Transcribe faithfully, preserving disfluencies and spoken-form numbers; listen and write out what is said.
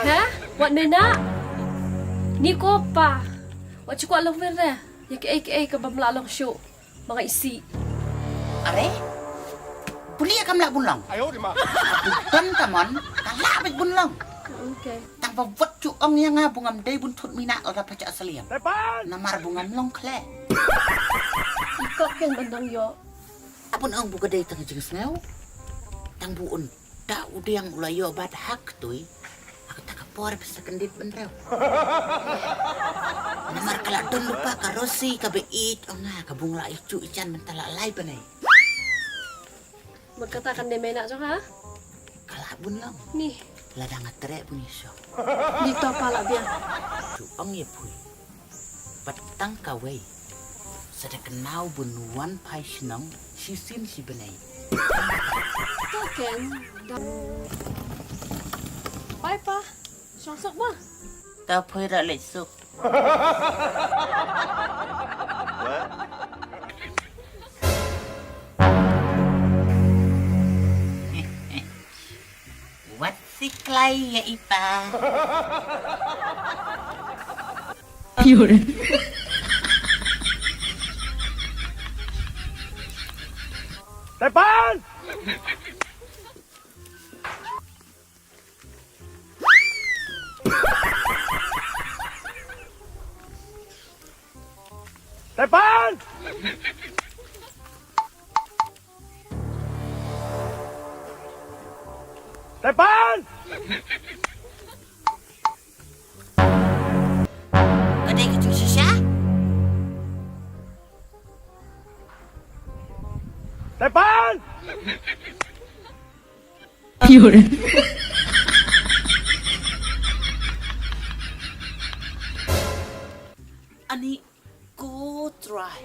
Ha? Wat nena? Ni ko pa. Wat shu kwah long wer re. Ïa kaei kaei kaba ym lah long shuh. Ba nga isih. Are? Pule kam lah bun long. Ayo di ma. Bun tam kamon, ka lah bit bun long. Okay. Tang ba wat shu ong ïa nga ba ngam dei bun thut mina lada pha shah sliang. Namar ba ngam long khleh. Iko ken ban dang ïoh. Abun ong ba ka dei tang jingsngew. Tang ba un da u diang u la ïoh bat ha ktui. Ha kata ka por pisa kyndit bynriew. Namar ka la don lypa ka Rosi kaba ïeit ong nga ka bun la ïa shu ïa jan mynta la lai bnai. Mut kata kan dei mena jong ha? Ka la bun long. Ni. Lada nga treh bun ïa shu. Ni to pa la biang. Shu ong ïa phi. Pat tang kawei. Sa da kynmaw bun wan phai shnong shisien shi bnai. To ken. Bye pa. Shong suk ma. Ta phi ra leit suk. Wat siklai ïa i pa. Tepan! Tepan! Tepan! Ka dei ka jingshisha? Tepan! Ani ko trai.